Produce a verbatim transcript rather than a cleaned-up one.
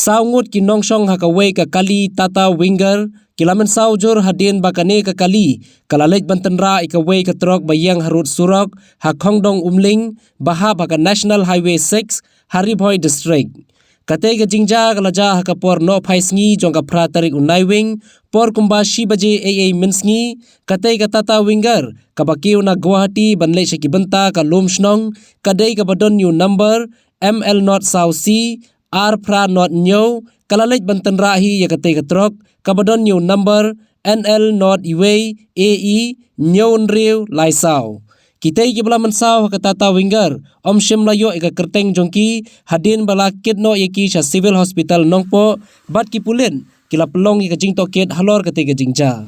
Saw ngut ki nongshong ha kawei ka kali Tata Winger ki la mynsaw jur hadien ba kane ka kali ka la leit ban tynrah ïa kawei ka trok ba ïeng harud surok ha Khongdong Umling ba hap ha ka National Highway six ha Ri Bhoi District. Katei ka jingjia ka la jia ha ka por nohphai sngi jong ka phra tarik u Naiwieng, por kumba shi baje eiei mynsngi. Katei ka Tata Winger kaba kiew na Guwahati ban leit sha ki bynta ka Lumshnong, ka dei kaba don ïa u number M L not saw C, ar phra not hynñiew, ka la leit ban tynrah hi ïa katei ka trok kaba don ïa u number N L not wei A E hynñiew hynriew lai saw. Kitei kiba la mynsaw ha ka Tata Winger ym shym la ïoh ïa ka kyrteng jong ki hadien ba la kit noh ïa ki sha Civil Hospital Nongpoh, bad ki pulit ki la pynlong ïa ka jingtohkit halor katei ka jingjia.